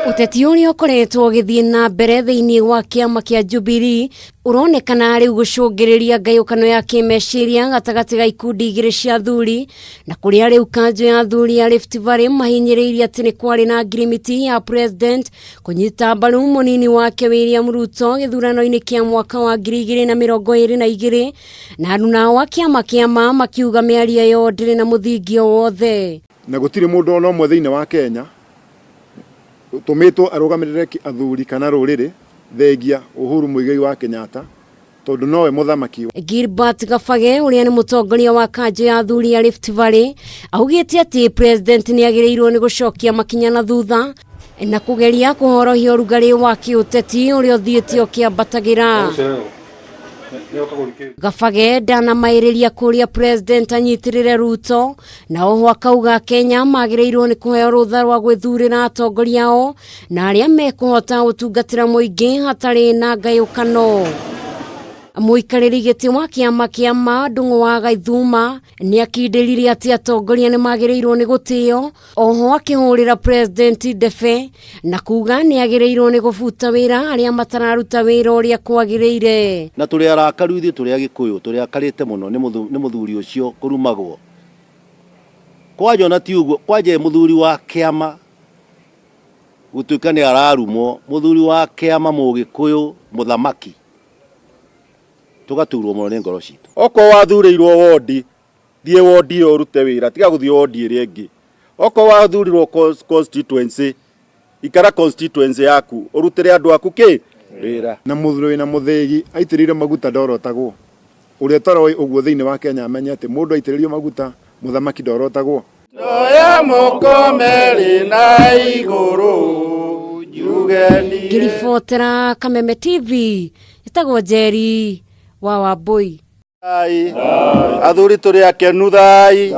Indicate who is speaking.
Speaker 1: Ũteti ũrĩa ũkoretwo ũgĩthiĩ na mbere thĩinĩ wa kĩama kĩa Jubilee ũronekana rĩu gũcũngĩrĩria ngayũkano ya kĩmeciria gatagatĩ ga ikundi igĩrĩ cia athuri, na kũrĩa rĩu kanjũ ya athuri ya Rift Valley mahinyĩrĩirie atĩ nĩ kwarĩ na ngirimiti ya president kũnyita mbaru mũnini wake William Ruto gĩthurano-inĩ kĩa mwaka wa 2022, na aruna wa kĩama kĩa makiuga mĩario ĩyo ndĩrĩ na mũthingi o wothe.
Speaker 2: Na gũtirĩ mũndũ ona ũmwe thĩinĩ wa Kenya ũtũmĩtwo arũgamĩrĩre athuri kana rũrĩrĩ thengia Uhuru Muigai wa Kenyatta, tondũ nowe mũthamaki.
Speaker 1: Gilbert Gabage ũrĩa nĩ mũtongoria wa kanjũ ya athuri ya Rift Valley augĩte atĩ president nĩ agĩrĩirwo nĩ gũcokia makinya na thutha na kũgeria kũhorohia ũrugarĩ wa kĩũteti ũrĩa ũthiĩte ũkĩambatagĩra. Gabage ndanamaĩrĩria kũrĩa president anyitĩrĩre Ruto, na oho akauga Kenya magĩrĩirwo nĩ kũheo rũtha rwa gwĩthurĩra atongoria ao na arĩa mekũhota gũtungatĩra mũingĩ hatarĩ na ngayũkano. Mũikarĩri gĩtĩ wa kĩama kĩa ma Ndung'u wa Gaithuma nĩ akindĩrire atĩ atongoria nĩ magĩrĩirwo nĩ gũtĩo, oho akĩhũrĩra president ndebe na kuga nĩ agĩrĩirwo nĩ gũbuta wĩra arĩa matararuta wĩra ũrĩa kwagĩrĩire.
Speaker 3: Na tũrĩ arakaru ithuĩ tũrĩ Agĩkũyũ, tũrĩ akarĩte mũno nĩ mũthuri ũcio kũrumagwo. Kwanja ona ti ũguo, kwanja mũthuri wa kĩama gũtuĩka nĩ ararumwo, mũthuri wa kĩama Mũgĩkũyũ mũthamaki, tũgaturwo mũno nĩ ngoro citũ.
Speaker 4: Okorwo wathurĩirwo wondi, thiĩ wondi ĩyo ũrute wĩra, tiga gũthiĩ wondi ĩrĩa ĩngĩ. Okorwo wathurirwo constituency, ikara constituency yaku, ũrutĩre andũ aku kĩ wĩra.
Speaker 2: Na mũthuri wĩna mũthĩgi aitĩrĩire maguta ndorotagwo. Ũrĩa ũtaroĩ ũguo thĩinĩ wa Kenya amenye atĩ mũndũ aitĩrĩrio maguta mũthamaki ndorotagwo.
Speaker 4: Ndoya moko merĩ na igũrũ njuge niĩ.
Speaker 1: Ngĩribotera Kameme TV, ĩtagwo Njeri wa Wambui.
Speaker 4: Athuri tũrĩ akenu thai.